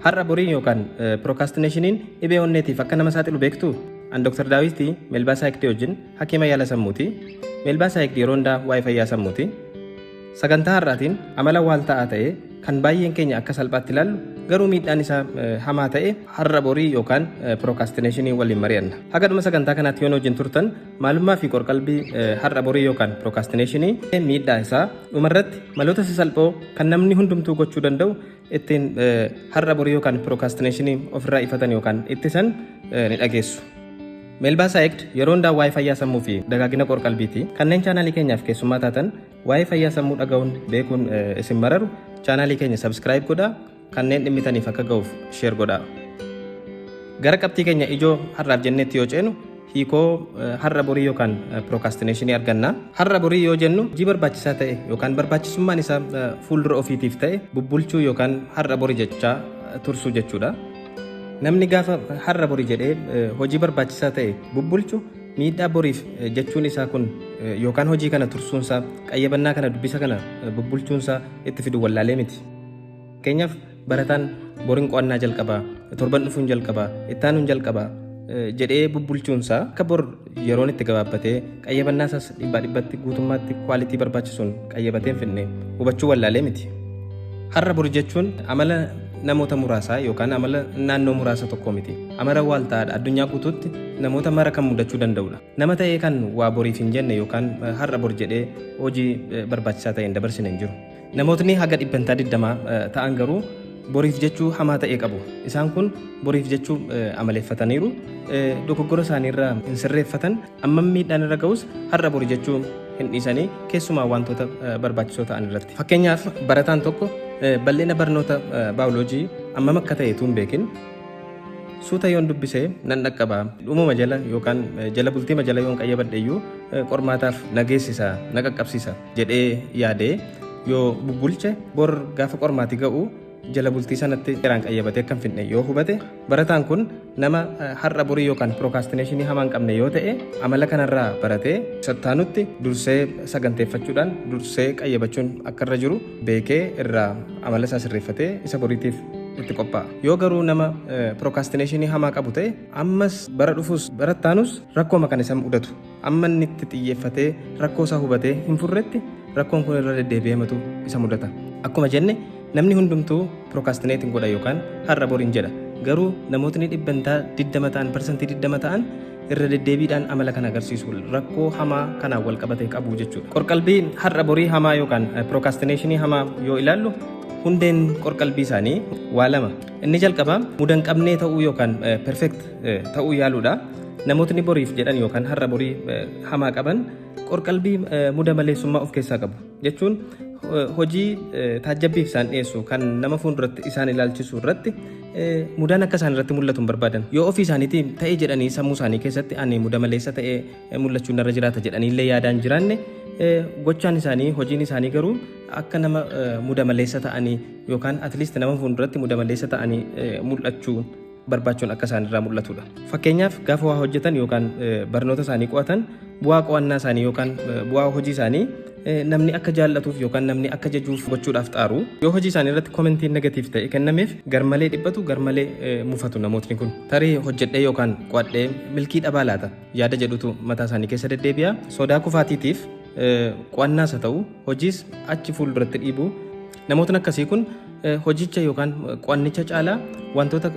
Har'a borii yookaan procrastinationiin dhibee onneetiif akka nama saaxilu beektuu? An Dr. Daawitii Meelbaa Saayikdii wajjin hakiima yaala sammuuti. Meelbaa Saayikdii yeroo hundaa waa'ee fayyaa sammuuti. Sagantaa har'aatiin amala waalta'aa ta'e kan baay'een keenya akka salphaatti ilaallu garuu miidhaan isaa hamaa ta'e har'a borii yookaan procrastinationii waliin mari'anna. Haga dhuma sagantaa kanaatti yoo nu wajjin turtan maalummaa fi qorqalbii har'a borii yookaan procrastinationii, miidhaa isaa, dhumarratti maloota sasalphoo kan namni hundumtuu gochuu danda'u ittiin har'a borii yookaan procrastinationii ofirraa ifatan yookaan ittisan ni dhageessu. Meelbaa Saayikd yeroo hundaa waa'ee fayyaa sammuu fi dagaagina qorqalbiiti. Kanneen chaanaalii keenyaaf keessummaa taatan, waa'ee fayyaa sammuu dhaga'uun beekuun isin mararu, chaanaalii keenya subscribe godhaa, kanneen dhimmitaniif akka ga'uuf share godhaa. Gara qabxii keenya ijoo har'aaf jennetti yoo ceenu, hiikoo har'a borii yookaan procrastinationii arganna. Har'a borii yoo jennu, hojii barbaachisaa ta'e yookaan barbaachisummaan isaa fuuldura ofiitiif ta'e bubbulchuu yookaan har'a borii jechaa tursuu jechuudha. Namni gaafa har'a borii jedhee hojii barbaachisaa ta'e bubbulchu, miidhaa boriif jechuun isaa kun yookaan hojii kana tursuunsaa, qayyabannaa kana, dubbisa kana bubbulchuunsaa itti fidu wallaalee miti. Fakkeenyaaf, barataan boriin qo'annaa jalqabaa, torban dhufuun jalqabaa, ittaanuun jalqabaa jedhee bubbulchuunsaa akka bor yeroon itti gabaabbatee qayyabannaa isaas dhibbaa dhibbatti guutummaatti quality barbaachisuun qayyabatee hin fidne hubachuu wallaalee miti. Har'a bor jechuun amala namoota muraasaa yookaan amala naannoo muraasa tokko miti. Amala waaltaa'aadha. Addunyaa guutuutti namoota mara kan mudachuu danda'udha. Nama ta'ee kan waa boriif hin jenne yookaan har'a bor jedhee hojii barbaachisaa ta'e hin dabarsine hin jiru. Namootni haga 20% ta'an garuu boriif jechuu hamaa ta'e qabu. Isaan kun boriif jechuu amaleeffataniiru. Dogoggora isaaniirraa hin sirreeffatan. Ammam miidhaan irra ga'us har'a bori jechuu hin dhiisanii, keessumaa wantoota barbaachisoo ta'an irratti. Fakkeenyaaf, barataan tokko bal'ina barnoota baayoloojii ammam akka ta'e utuu hin beekin, suuta yoon dubbisee nan dhaqqaba, dhumuma jala yookaan jala bultiima jala yoon qayyabadhe iyyuu qormaataaf na geessisa, na qaqqabsiisa jedhee yaadee yoo bubbulche, bor gaafa qormaati ga'u jala bultii sanatti seeraan qayyabatee akka hin fidne yoo hubate, barataan kun nama har'a borii yookaan procrastinationii hamaa hin qabne yoo ta'e, amala kanarraa baratee sattaanutti dursee saganteeffachuudhaan dursee qayyabachuun akka irra jiru beekee irraa amala isaa sirreeffatee isa boriitiif itti qophaa'a. Yoo garuu nama procrastinationii hamaa qabu ta'e, ammas bara dhufus barattaanus rakkooma kan isa mudatu, amma inni itti xiyyeeffatee rakkoo isaa hubatee hin furretti rakkoon kun irra deddeebi'eematu isa mudata. Akkuma jenne, namni hundumtuu procrastinate godha yookaan har'a boriin jedha. Garuu namootni 20% ta'an, 20% ta'an irra deddeebiidhaan amala kana agarsiisu, rakkoo hamaa kanaan wal qabate qabu jechuudha. Qorqalbii har'a borii hamaa yookaan procrastinationii hamaa yoo ilaallu, hundeen qorqalbii isaanii waa lama. Inni jalqabaa muda hin qabnee ta'uu yookaan perfect ta'uu yaaluudha. Namootni boriif jedhan yookaan har'a borii hamaa qaban qorqalbii muda maleessummaa of keessaa qabu. Jechuun hojii taajjabbiif isaan dhiyeessu kan nama fuulduratti isaan ilaalchisu irratti mudaan akka isaan irratti mul'atu hin barbaadan. Yoo ofii isaaniitii ta'ee jedhanii sammuu isaanii keessatti ani muda maleessa ta'ee mul'achuun narra jiraata jedhanii illee yaadaan jiraanne, gochaan isaanii, hojiin isaanii garuu akka nama muda maleessa ta'anii yookaan at least nama fuulduratti muda maleessa ta'anii mul'achuu barbaachuun akka isaan irraa mul'atudha. Fakkeenyaaf, gaafa waa hojjetan yookaan barnoota isaanii qo'atan, bu'aa qo'annaa isaanii yookaan bu'aa hojii isaanii namni akka jaallatuuf yookaan namni akka jajuuf gochuudhaaf xaaru. Yoo hojii isaanii irratti commentiin negative ta'e kennameef, garmalee dhiphatu, garmalee mufatu namootni kun. Tarii hojjedhee yookaan qo'adhee milkii dhabaa laata yaada jedhutu mataa isaanii keessa deddeebi'a. Sodaa kufaatiitiif qo'annaas haa ta'u hojiis achi fuulduratti dhiibu. Namootni akkasii kun hojicha yookaan qo'annicha caalaa wantoota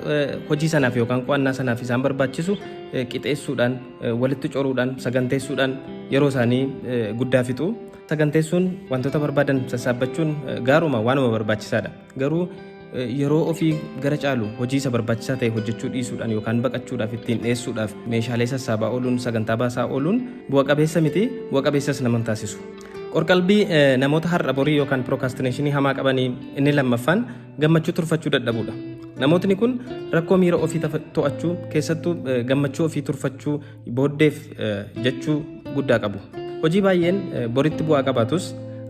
hojii sanaaf yookaan qo'annaa sanaaf isaan barbaachisu qixeessuudhaan, walitti coruudhaan, saganteessuudhaan yeroo isaanii guddaa fixu. Saganteessuun, wantoota barbaadan sassaabbachuun gaaruma, waanuma barbaachisaadha. Garuu yeroo ofii gara caalu hojii isa barbaachisaa ta'e hojjechuu dhiisuudhaan yookaan baqachuudhaaf, ittiin dhiyeessuudhaaf meeshaalee sassaabaa ooluun, sagantaa baasaa ooluun bu'a qabeessa miti, bu'a qabeessas nama hin taasisu. Qorqalbii namoota har'a borii yookaan procrastinationii hamaa qabanii inni lammaffaan gammachuu turfachuu dadhabuudha. Namootni kun rakkoo miira ofii to'achuu, keessattuu gammachuu ofii turfachuu, booddeef jechuu guddaa qabu. Hojii baay'een boritti bu'aa qabaatus,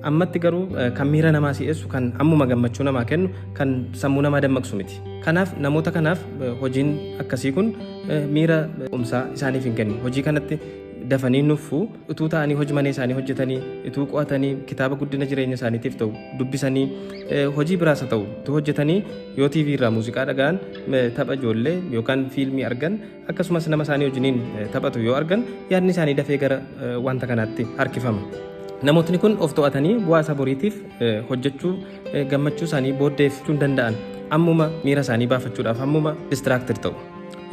ammatti garuu kan miira namaa si'eessu, kan ammuma gammachuu namaa kennu, kan sammuu namaa dammaqsu miti. Kanaaf namoota kanaaf hojiin akkasii kun miira umsaa isaaniif hin kennu. Hojii kanatti Dafanii nuffu. Utuu taa'anii hojii manee isaanii hojjetanii, utuu qo'atanii, kitaaba guddina jireenya isaaniitiif ta'u dubbisanii, hojii biraas haa ta'u utuu hojjetanii, yoo TV irraa muuziqaa dhaga'an, tapha ijoollee yookaan fiilmii argan, akkasumas nama isaanii wajjiniin taphatu yoo argan, yaadni isaanii dafee gara wanta kanaatti harkifama. Namootni kun of to'atanii bu'aa isa boriitiif hojjechuu, gammachuu isaanii booddeeffachuu hin danda'an. Ammuma miira isaanii baafachuudhaaf ammuma distracted ta'u.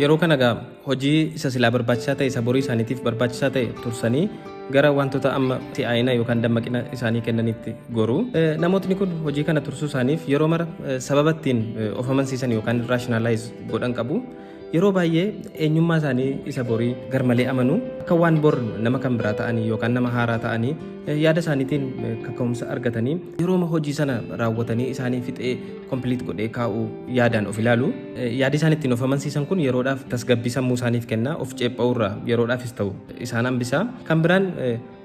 Yeroo kana egaa hojii isa silaa barbaachisaa ta'e, isa borii isaaniitiif barbaachisaa ta'e tursanii gara wantoota amma si'aayina yookaan dammaqina isaanii kennanitti goru. Namootni kun hojii kana tursuu isaaniif yeroo mara sababa ittiin of amansiisan yookaan rationalize godhan qabu. Yeroo baay'ee eenyummaa isaanii isa borii garmalee amanu. Akka waan bor nama kan biraa ta'anii yookaan nama haaraa ta'anii yaada isaaniitiin kaka'umsa argatanii yerooma hojii sana raawwatanii isaanii fixee complete godhee kaa'uu yaadaan of ilaalu. Yaadi isaan ittiin of amansiisan kun yeroodhaaf tasgabbii sammuu isaaniif kenna, of ceepha'uurraa yeroodhaafis ta'u isaan hambisa. Kan biraan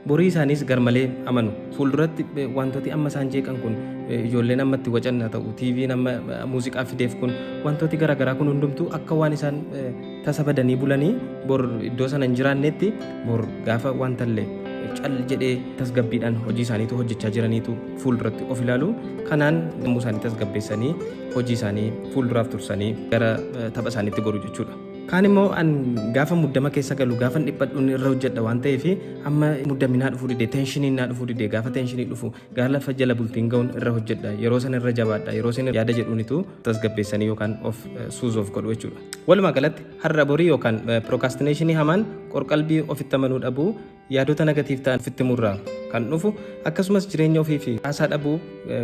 borii isaaniis garmalee amanu. Fuulduratti wantooti amma isaan jeeqan kun, ijoolleen amma itti wacan haa ta'u, TV'n amma muuziqaa fideef kun, wantooti garaagaraa kun hundumtuu akka waan isaan tasa badanii bulanii bor iddoo sana hin jiraannetti, bor gaafa wantallee cal jedhee tasgabbiidhaan hojii isaaniitu hojjechaa jiraniitu fuulduratti of ilaalu. Kanaan sammuu isaanii tasgabbeessanii hojii isaanii fuulduraaf tursanii gara tapha isaaniitti goru jechuudha. Kaan immoo an gaafa muddama keessa galu, gaafa dhiphadhuun irra hojjedha waan ta'eef, amma muddaminaa dhufuu dide, tensioniin naa dhufuu dide, gaafa tensionii dhufu, gaafa lafa jala bultiin ga'uun irra hojjedha, yeroo sana irra jabaadha, yeroo sana yaada jedhuunitu tasgabbeessanii yookaan of soothe of godhu jechuudha. Walumaa galatti har'a borii yookaan procrastinationii hamaan qorqalbii ofitti amanuu dhabuu, yaadota negative ta'an ofitti murraa kan dhufu, akkasumas jireenya ofii fi haasaa dhabuu,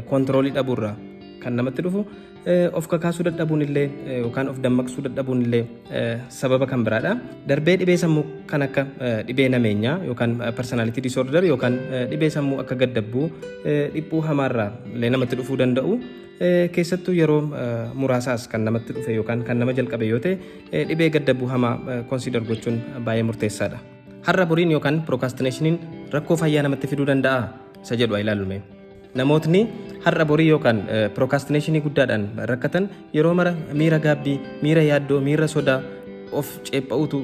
controlii dhabuurraa kan namatti dhufu, of kakaasuu dadhabuun illee yookaan of dammaqsuu dadhabuun illee sababa kan biraadha. Darbee dhibee sammuu kan akka dhibee nameenyaa yookaan personality disorder yookaan dhibee sammuu akka gaddabbuu, dhiphuu hamaarraa illee namatti dhufuu danda'u. Keessattuu yeroo muraasaas kan namatti dhufe yookaan kan nama jalqabe yoo ta'e, dhibee gaddabbuu hamaa consider gochuun baay'ee murteessaadha. Har'a boriin yookaan procrastinationiin rakkoo fayyaa namatti fiduu danda'a isa jedhu haa ilaallume. Namootni har'a borii yookaan procrastinationii guddaadhaan rakkatan yeroo mara miira gaabbii, miira yaaddoo, miira sodaa, of ceepha'uutu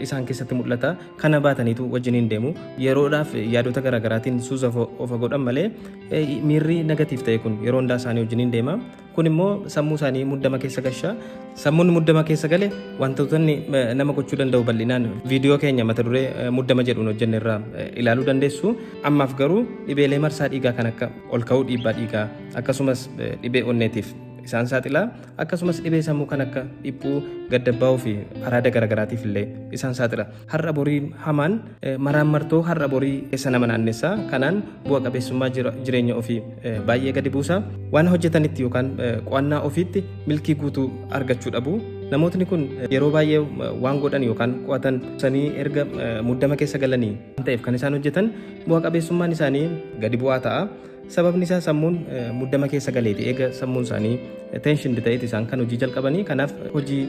isaan keessatti mul'ata. Kana baataniitu wajjiniin deemu. Yeroodhaaf yaadota garaagaraatiin soothe of godhan malee miirri negative ta'e kun yeroo hundaa isaanii wajjiniin deema. Kun immoo sammuu isaanii muddama keessa gasha. Sammuun muddama keessa gale wantoota inni nama gochuu danda'u bal'inaan viidiyoo keenya mata duree muddama jedhuun hojjenne irraa ilaaluu dandeessu. Ammaaf garuu dhibeelee marsaa dhiigaa kan akka ol ka'uu dhiibbaa dhiigaa, akkasumas dhibee onneetiif isaan saaxila, akkasumas dhibee sammuu kan akka dhiphuu, gaddabbaa'uu fi araada garaagaraatiif illee isaan saaxila. Har'a borii hamaan maraan martoo har'a borii keessa nama naannessa. Kanaan bu'a qabeessummaa jireenya ofii baay'ee gadi buusa. Waan hojjetanitti yookaan qo'annaa ofiitti milkii guutuu argachuu dhabu. Namootni kun yeroo baay'ee waan godhan yookaan qo'atan sanii erga muddama keessa galanii waan ta'eef kan isaan hojjetan bu'a qabeessummaan isaanii gadi bu'aa ta'a. Sababni isaa sammuun muddama keessa galeeti. Eega sammuun isaanii tension ta'eeti isaan kan hojii jalqabanii. Kanaaf hojii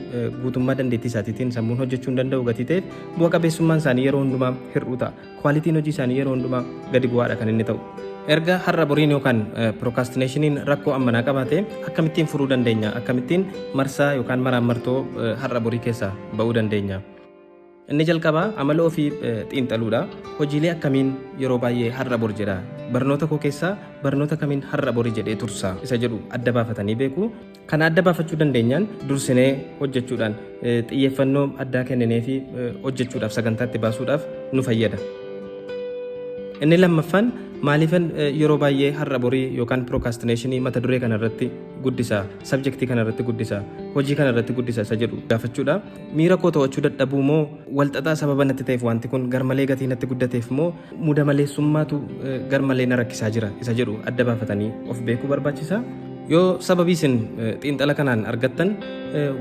guutummaa dandeettii isaatiitiin sammuun hojjechuu hin danda'u gatii ta'eef bu'a qabeessummaan isaanii yeroo hundumaa hir'uu ta'a. Qualityn hojii isaanii yeroo hundumaa gadi bu'aadha kan inni ta'u. Erga har'a boriin yookaan procrastinationiin rakkoo ammanaa qabaate, akkamittiin furuu dandeenya? Akkamittiin marsaa yookaan maraan martoo har'a borii keessaa ba'uu dandeenya? Inni jalqabaa amala ofii xiinxaluudha. Hojiilee akkamiin yeroo baay'ee har'a bor jedha? Barnoota koo keessaa barnoota kamiin har'a bori jedhee tursa? Isa jedhu adda baafatanii beeku. Kana adda baafachuu dandeenyaan dursinee hojjechuudhaan, xiyyeeffannoo addaa kenninee fi hojjechuudhaaf, sagantaatti baasuudhaaf nu fayyada. Inni lammaffaan, maaliifan yeroo baay'ee har'a borii yookaan procrastinationii mata duree kana irratti guddisa, subjectii kana irratti guddisa, hojii kana irratti guddisa isa jedhu gaafachuudha. Miira koo to'achuu dadhabuu moo, walxaxaa sababa natti ta'eef, wanti kun garmalee gatii natti guddateef moo, muda maleessummaatu garmalee na rakkisaa jira isa jedhu adda baafatanii of beekuu barbaachisa. Yoo sababii isin xiinxala kanaan argattan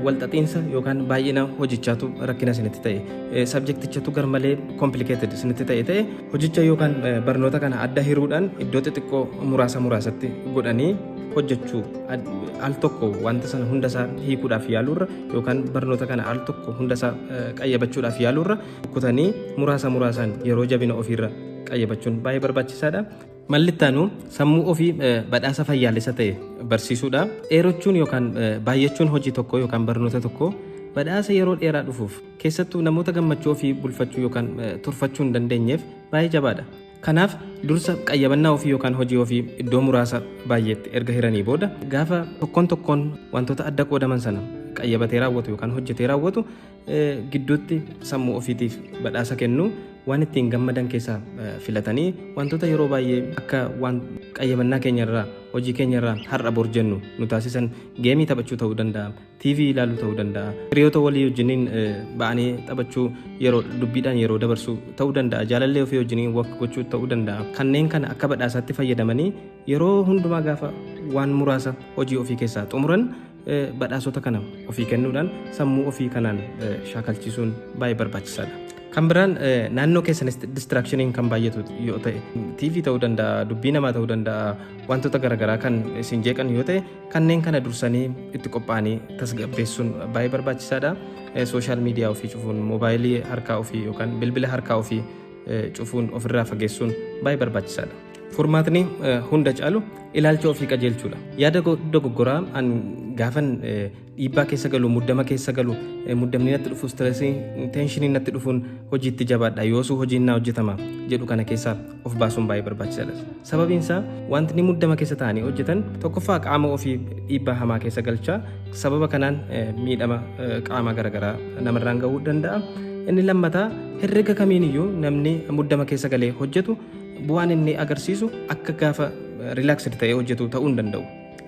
walxaxiinsa yookaan baay'ina hojichaatu rakkina isinitti ta'e, subjectichatu garmalee complicated isinitti ta'e, hojicha yookaan barnoota kana adda hiruudhaan iddoo xixiqqoo muraasa muraasatti godhanii hojjechuu, al tokko wanta sana hundasaa hiikuudhaaf yaaluurra yookaan barnoota kana al tokko hundasaa qayyabachuudhaaf yaaluurra, kutanii muraasa muraasaan yeroo jabina ofiirra qayyabachuun baay'ee barbaachisaadha. Malli ittaanu sammuu ofii badhaasa fayyaalessa ta'e barsiisuudha. Dheerachuun yookaan baay'achuun hojii tokko yookaan barnoota tokko Badhaasa yeroo dheeraa dhufuuf, keessattuu namoota gammachuu ofii bulfachuu yookaan turfachuu hin dandeenyeef baay'ee jabaadha. Kanaaf dursa qayyabannaa ofii yookaan hojii ofii iddoo muraasa baay'eetti erga hiranii booda, gaafa tokkoon tokkoon wantoota adda qoodaman sana qayyabatee raawwatu yookaan hojjetee raawwatu, gidduutti sammuu ofiitiif badhaasa kennuu, waan ittiin gammadan keessaa filatanii, wantoota yeroo baay'ee akka waan qayyabannaa keenyarraa, hojii keenyarraa har'a bor jennu nu taasisan, geemii taphachuu ta'uu danda'a, TV ilaaluu ta'uu danda'a, hiriyoota walii wajjiniin ba'anii taphachuu, yeroo dubbiidhaan yeroo dabarsuu ta'uu danda'a, jaalallee ofii wajjiniin walk gochuu ta'uu danda'a. Kanneen kana akka badhaasaatti fayyadamanii yeroo hundumaa gaafa waan muraasa hojii ofii keessaa xumuran badhaasota kana ofii kennuudhaan sammuu ofii kanaan shaakalchiisuun baay'ee barbaachisaadha. Kan biraan, naannoo keessanis distractioniin kan baay'atu yoo ta'e, TV ta'uu danda'a, dubbii namaa ta'uu danda'a, wantoota garaagaraa kan isin jeeqan yoo ta'e, kanneen kana dursanii itti qophaa'anii tasgabbeessuun baay'ee barbaachisaadha. Social media ofii cufuun, moobaayilii harkaa ofii yookaan bilbila harkaa ofii cufuun, ofirraa fageessuun baay'ee barbaachisaadha. Furmaatni hunda caalu ilaalcha ofii qajeelchuudha. Yaada dogoggoraa an gaafan dhiibbaa keessa galu, muddama keessa galu, muddamni natti dhufu, stressii, tensionii natti dhufuun hojiitti jabaadha, yoosuu hojiin naa hojjetama jedhu kana keessaa of baasuun baay'ee barbaachisaadha. Sababiin isaa, wanti muddama keessa ta'anii hojjetan tokkoffaa qaama ofii dhiibbaa hamaa keessa galchaa, sababa kanaan miidhama qaama garaagaraa namarraan gahuu danda'a. Inni lammataa, herrega kamiin iyyuu namni muddama keessa galee hojjetu bu'aan inni agarsiisu akka gaafa relaxed ta'ee hojjetu ta'uu hin danda'u.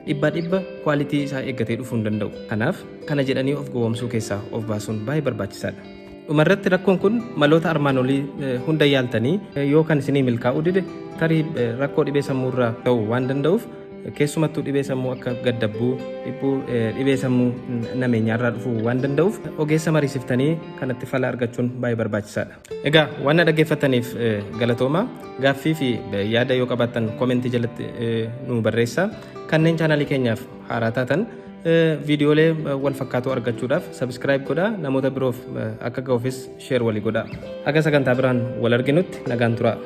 Dhibbaa dhibba quality isaa eeggatee dhufuu hin danda'u. Kanaaf kana jedhanii of gowwoomsuu keessaa of baasuun baay'ee barbaachisaadha. Dhumarratti, rakkoon kun maloota armaan olii hunda yaaltanii yoo kan isinii milkaa'uu dide, tarii rakkoo dhibee sammuurraa ta'uu waan danda'uuf, keessumattuu dhibee sammuu akka gaddabbuu, dhibbuu, dhibee sammuu nameenyaarraa dhufuu waan danda'uuf, ogeessa mariisiftanii kanatti fala argachuun baay'ee barbaachisaadha. Egaa waan na dhaggeeffataniif galatooma. Gaaffii fi yaada yoo qabaattan commentii jalatti nu barreessaa. Kanneen chaanaalii keenyaaf haaraa taatan viidiyoolee wal fakkaatoo argachuudhaaf subscribe godhaa, namoota biroof akka ga'uufis share walii godhaa. Haga sagantaa biraan wal arginutti nagaan turaa.